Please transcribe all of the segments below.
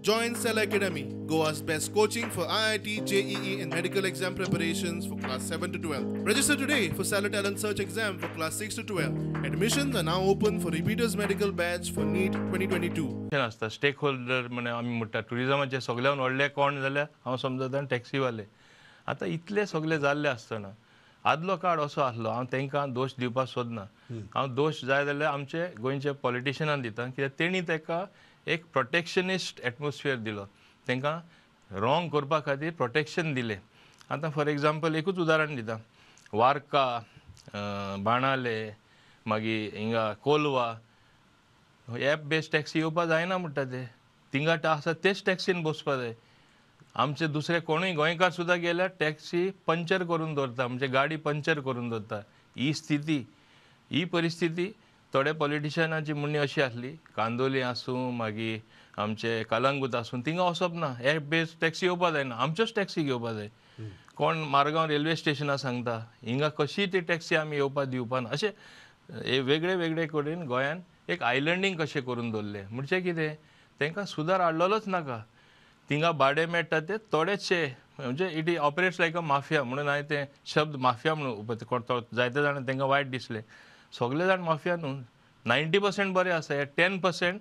Join Cell Academy, Goa's best coaching for IIT, JEE and medical exam preparations for class 7 to 12. Register today for Stellar Talent Search exam for class 6 to 12. Admissions are now open for repeaters medical batch for NEET 2022. आसता stake holder म्हणे आमी म्हणटा टुरिजमाचे सगळ्यान व्हडले कोण जाल्यार हांव समजता टॅक्सीवाले. आतां इतले सगळे जाल्ले आसतना आदलो काळ असो आसलो, हांव तांकां दोश दिवपाक सोदना. हांव दोश जाय जाल्यार आमचे गोंयचे पॉलिटिशनान दिता, कित्याक तेणी ताका एक प्रोटेक्शनिस्ट एटमॉस्फियर दिलो, तांकां रॉंग करपा खातीर प्रोटेक्शन दिलें. आतां फॉर एग्जाम्पल एकूच उदाहरण दिता, वार्का, बाणाले, मागीर हिंगा कोलवा एप बेस्ड टॅक्सी येवपा जायना म्हणटा ते, थिंगा आसा तेच टॅक्सीन बसपा जाय. आमचे दुसरे कोणूय गोंयकार सुद्दां गेल्यार टॅक्सी पंचर करून दवरता, म्हणजे गाडी पंचर करून दवरता. ही स्थिती, ही परिस्थिती थोडे पॉलिटिशनाची म्हणणी अशी आसली, कांदोली आसूं मागीर आमचे कलंगूट आसूं, थिंगा वचप ना, एप बेस्ड टॅक्सी येवपा जायना, आमच्योच टॅक्सी घेवपा जाय. कोण मारगांव रेल्वे स्टेशनार सांगता हिंगा कशी ती टॅक्सी आमी येवपा दिवपा ना. अशें वेगळे वेगळे कडेन गोंयान एक आयलंडींग कशें करून दवरलें. म्हणजे कितें, तांकां सुदार हाडलेलोच नाका. थिंगा भाडें मेळटा ते थोडेचशे, म्हणजे it operates like a mafia म्हणून हांवें ते शब्द माफिया म्हणून जायते जाणां तांकां वायट दिसलें. सगळे जाण माफिया न्हू, 90% बरें आसा, हे 10%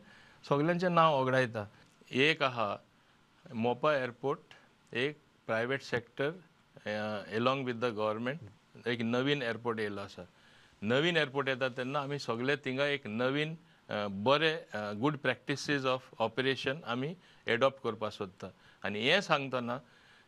सगल्यांचें नांव ओगडायता. एक आहा मोपा एअरपोर्ट, एक private sector along with the government एक नवीन एअरपोर्ट येयल्लो आसा. नवीन एअरपोर्ट येता तेन्ना आमी सगळे थिंगा एक नवीन बरे गूड प्रॅक्टिसीस ऑफ ऑपरेशन आमी एडॉप्ट करपाक सोदता. आनी हें सांगतना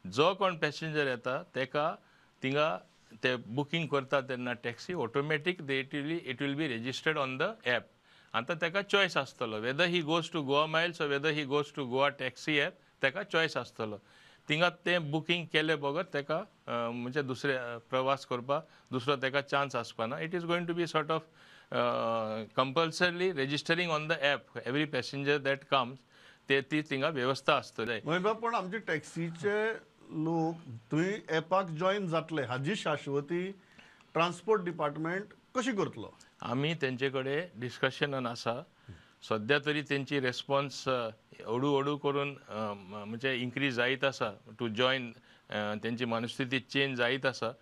जो कोण पॅसेंजर येता तेका थिंगा ते बुकींग करता तेन्ना taxi automatic it will be registered on the app. आतां तेका चॉयस आसतलो whether he goes to Goa Miles or whether he goes to Goa taxi app, तेका चॉयस आसतलो. थिंगा तें बुकींग केले बगर तेका म्हणजे दुसरे प्रवास करपाक दुसरो तेका chance आसपाना. It is going to be sort of compulsorily registering on the app every passenger that comes, ते ती थिंगा वेवस्था आसतली. पण आमचे टॅक्सीचे लोक थंय एपाक जॉईन जातले हाजी शाश्वती ट्रान्सपोर्ट डिपार्टमेंट कशी करतलो? आमी तेंचे कडेन डिस्कशनान आसा. सद्या तरी तेंची रेस्पॉन्स हळू हळू करून म्हणजे इन्क्रीज जायत आसा टू जॉयन, तेंची मनस्थिती चेंज जायत आसा.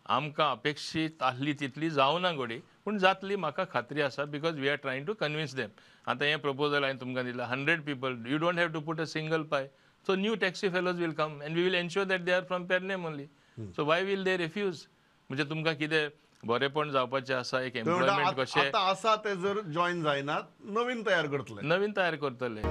आमकां अपेक्षीत आसली तितली जावना घडी, पूण जातली म्हाका खात्री आसा, because we are trying to convince them. आतां हें प्रपोजल हांवें तुमकां दिलां, 100 people, you don't have to put a single pie. So new taxi fellows will come and we will ensure that they are from Pernem only. So why will they refuse? म्हणजे तुमकां कितें बरेपण जावपाचें आसा, एक employment कशें आसा ते जर जॉईन जायना नवीन तयार करतले, नवीन तयार करतले.